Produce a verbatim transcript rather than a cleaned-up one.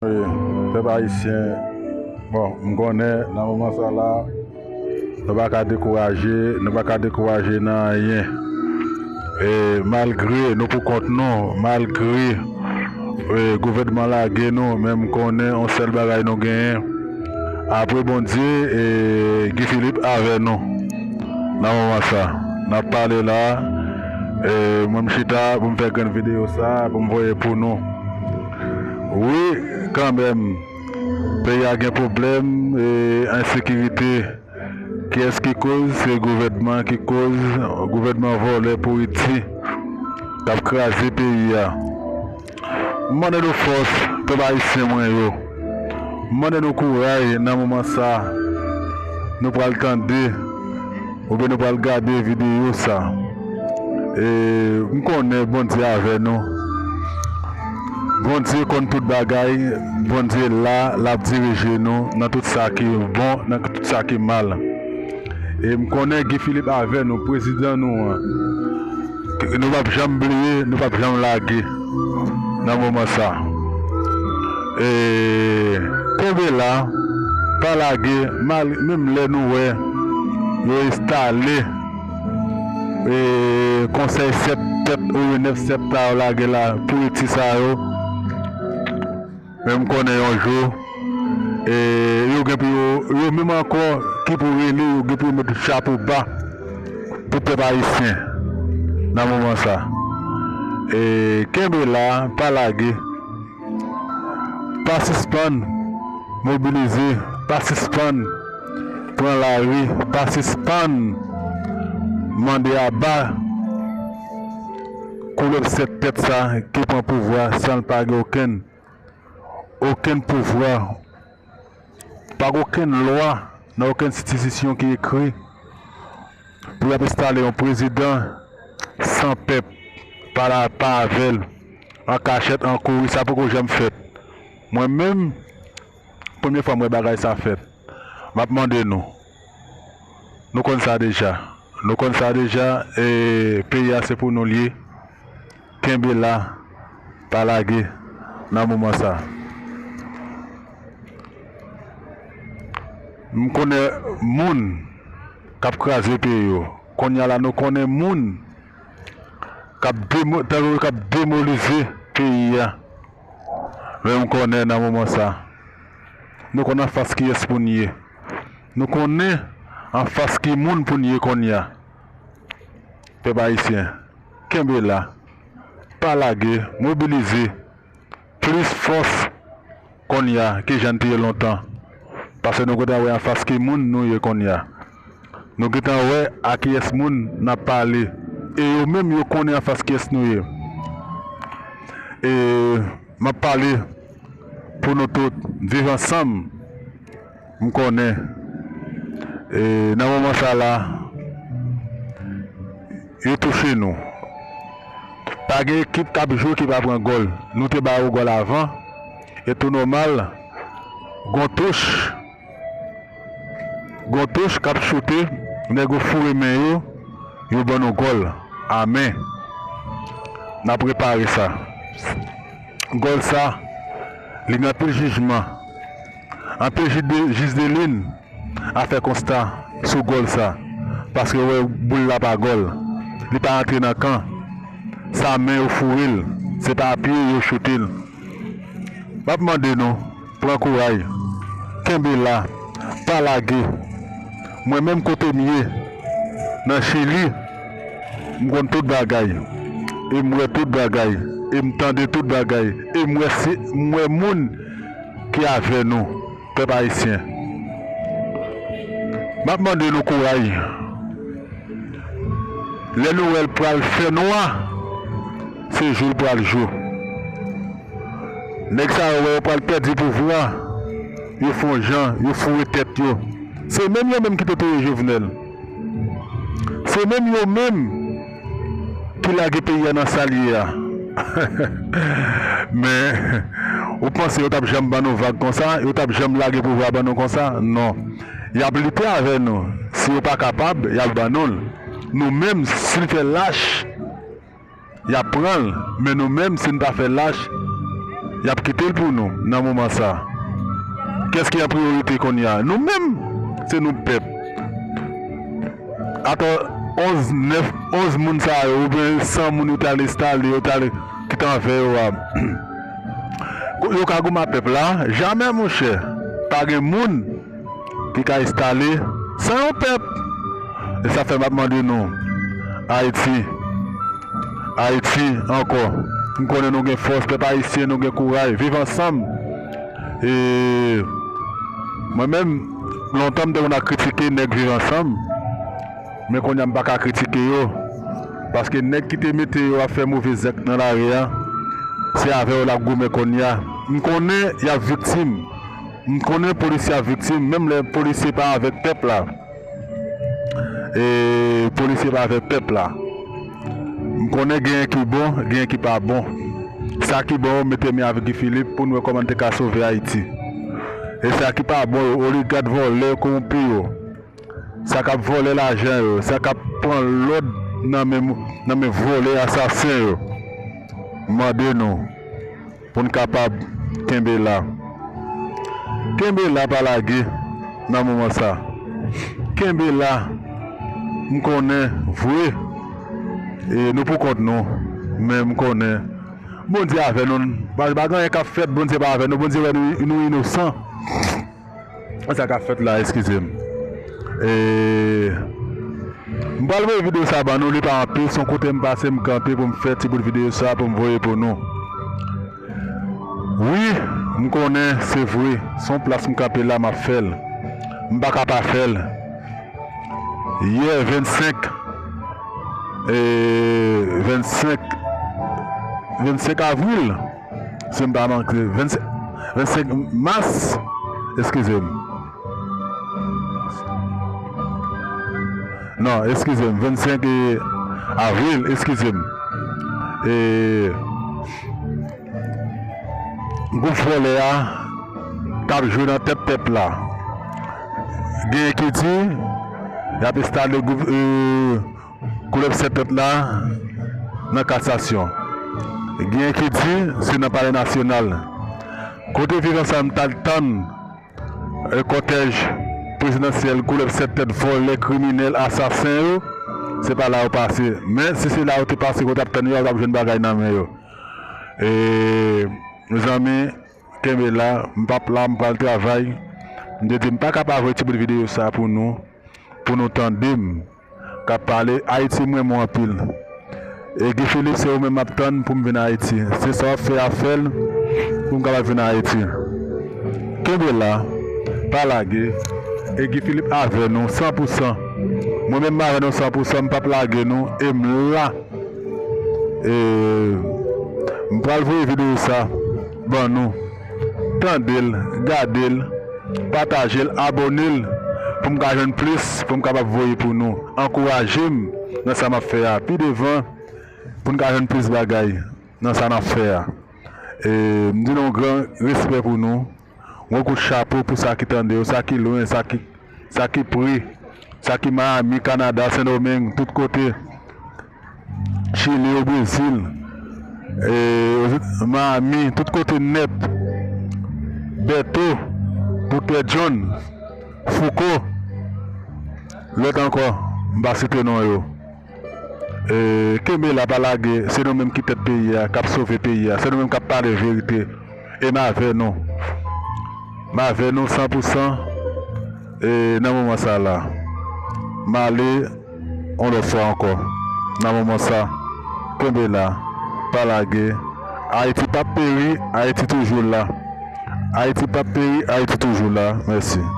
Wi, pèp ayisyen, bon, m konnen nan moman sa la, nou pa ka dekouraje, nou pa ka dekouraje nan anyen. E malgre nou pou kont nou, malgre e, gouvènman lage nou, men m konnen yon sèl bagay nou genyen. Apre Bondye, e, Guy Philippe avè nou nan moman sa. N ap pale la, e, mwen m chita pou m fè grenn videyo sa, pou m voye pou nou. Wi, kanmenm, peyi a gen pwoblèm, e, ensekirite. Kiyès ki koz? Se gouvènman ki koz, gouvènman vòlè pouriti k ap kraze peyi a. M mande nou fòs, pèp ayisyen mwen yo. M mande nou kouray nan moman sa. Nou pral tande, oubyen nou pral gade videyo sa. E m konnen Bondye avè nou. Bondye konn tout bagay, Bondye la, l ap dirije nou nan tout sa ki bon, nan tout sa ki mal. E m konnen Guy Philippe avè nou, prezidan nou an. Nou p ap janm bliye, nou p ap janm lage nan moman sa. E kenbe la, pa lage, mal, menm lè nou wè yo enstale e konsèy sèt tèt oubyen nèf tèt sa yo lage la, pouriti sa yo. Men m konnen yon jou, e yo gen pou yo, yo menm ankò ki pou rele, yo gen pou yo met chapo ba pou pèp ayisyen nan moman sa. E kenbe la, pa lage, pa sispann mobilize, pa sispann pran lari, pa sispann mande aba koulèv sèt tèt sa ki pran pouvwa san l pa gen okenn, okenn pouvwa, pa gen okenn lwa nan okenn enstitisyon ki ekri pou y ap enstale yon prezidan san pèp, pa la, pa avè l, an kachèt, an kouri, sa poko janm fèt. Mwen menm, premye fwa m wè bagay sa fèt. M ap mande nou. Nou konn sa deja. Nou konn sa deja, e peyi a se pou nou l ye. Kenbe la, pa lage nan moman sa. M konnen moun k ap kraze peyi yo. Kounye a la, nou konnen moun k ap demo-, tankou k ap demolize peyi a. Men m konnen nan moman sa, nou konn anfas kiyès pou n ye. Nou konnen anfas ki moun pou n ye kounye a. Pèp ayisyen, kenbe la, pa lage, mobilize, plis fòs kounye a ke jan n te ye lontan. Paske nou gentan wè anfas ki moun nou ye kounye a. Nou gentan wè a kiyès moun n ap pale. E yo menm yo konnen anfas kiyès nou ye. E m ap pale pou nou tout, viv ansanm. M konnen, e, nan moman sa la, yo touche nou. Pa gen ekip k ap jwe ki pa pran gòl. Nou te ba yo gòl avan. E tou nòmal, gon touch, gon touch k ap choute, nèg yo foure men yo, yo ban nou gòl. Amèn. N ap repare sa. Gòl sa, li gen anpil jijman. Anpil jij de, jij de lin a fè konsta sou gòl sa, paske yo wè boul la pa gòl. Li pa antre nan kan. Sa men yo foure l, se pa pye yo choute l. M ap mande nou, pran kouray, kenbe la, pa lage. Mwen menm kote m ye, nan Chili, m konn tout bagay. E m wè tout bagay. E m tande tout bagay. E m wè se, m wè moun ki avè nou, pèp ayisyen. M ap mande nou kouray. Lè nou wè l pral fè nwa, se jou l pral jou. Nèg sa yo wè yo pral pèdi pouvwa, yo fè yon jan, yo foure tèt yo. Se menm yo menm ki te touye Jovenel. Se menm yo menm ki lage peyi a nan sa l ye a. Men, ou panse yo t ap janm ban nou vag konsa? Yo t ap janm lage pouvwa ban nou konsa? Non. Y ap lite avè nou. Si yo pa kapab, y ap ban nou l. Nou menm, si n fè lach, y ap pran l. Men nou menm, si n pa fè lach, Y ap kite l pou nou nan moman sa. Kiyès ki an priyorite kounye a? Nou menm, se nou pèp. Atò, onz, nèf, onz moun sa yo, oubyen san moun yo t al enstale, yo t al kite anvè yo a. Yo ka goumen ak pèp la? Jamè, monchè. Pa gen moun ki ka enstale san yon pèp. E sa fè m ap mande nou, Ayiti, Ayiti ankò. M konnen nou gen fòs, pèp ayisyen, nou gen kouraj. Viv ansanm. E mwen menm, lontan m te konn ap kritike nèg Viv Ansanm, men kounye a m pa ka kritike yo. Paske nèg ki te mete yo ap fè move zak nan lari a, se avè yo l ap goumen kounye a. M konnen y ap viktim. M konnen polisye ap viktim, menm lè polisye pa avèk pèp la. E polisye pa avèk pèp la. M konnen genyen ki bon, genyen ki pa bon. Sa ki bon yo mete men avèk Guy Philippe pou n wè kòman n te ka sove Ayiti. E sa ki pa bon yo, oligat, vòlè, kowonpi yo. Sa k ap vòlè lajan yo, sa k ap pran lòd nan men, nan men vòlè, asasen yo. Mande nou pou n kapab kenbe la. Kenbe la, pa lage nan moman sa. Kenbe la. M konnen vre, e nou pou kont nou, men m konnen Bondye avè nou. Pa, pa gen anyen k ap fèt, Bondye pa avè nou. Bondye wè nou, nou inosan. Sa k ap fèt la, eskize m. E, m pral voye videyo sa ban nou, li pa anpil, se yon kote m pase, m kanpe pou m fè ti bout videyo sa pou m voye pou nou. Wi, m konnen se vre, se yon plas m kanpe la, m ap fè l. M pa ka pa fè l. Yè vennsenk, e, vennsenk, vennsenk avril, si m pa manke, vennsenk, vennsenk mas, eskize m. Non, eskize m, vennsenk avril, eskize m. E, gwoup vòlè a k ap jwe nan tèt pèp la. Genyen ki di y ap enstale gwoup, e, koulèv sèt tèt la nan Kasasyon. Genyen ki di se nan Palè Nasyonal. Kote Viv Ansanm t al tann, e, kòtèj prezidansyèl, koulèv sèt tèt, vòlè, kriminèl, asasen yo, se pa la yo pase. Men si se la yo te pase, kote ap tann yo, yo t ap jwenn bagay nan men yo. E, mezanmi, kenbe la, m p ap la, m pral travay. M te di m pa ka pa voye ti bout videyo sa pou nou, pou nou tande m k ap pale. Ayiti, m renmen w anpil. E Guy Philippe, se ou menm m ap tann pou m vin Ayiti. Se sa w ap fè a, fè l pou m kapab vin Ayiti. Kenbe la, pa lage. E Guy Philippe avè nou san pou san. Mwen menm m avè nou san pou san, m p ap lage nou, e m la. E m pral voye videyo sa ban nou. Tande l, gade l, pataje l, abòne l, pou m ka jwenn plis, pou m kapab voye pou nou. Ankouraje m nan sa m ap fè a pi devan, pou n ka jwenn plis bagay nan sa n ap fè a. E m di nou yon gran respè pou nou. Yon kout chapo pou sa ki tande yo, sa ki lwen, sa ki, sa ki pre, sa ki Miami, Kanada, Sendomeng, tout kote. Chili, o Brezil, e, Miami, tout kote nèt. Bèto, Doktè John, Fouco, lòt ankò, m pa site non yo. E, kenbe la, pa lage, se nou menm ki tèt peyi a, k ap sove peyi a, se nou menm k ap pale verite. E m avè nou. M avè nou san pou san, e, nan moman sa la. M ale yon lòt fwa ankò, nan moman sa. Kenbe la, pa lage. Ayiti p ap peri, Ayiti toujou la. Ayiti p ap peri, Ayiti toujou la. Mèsi.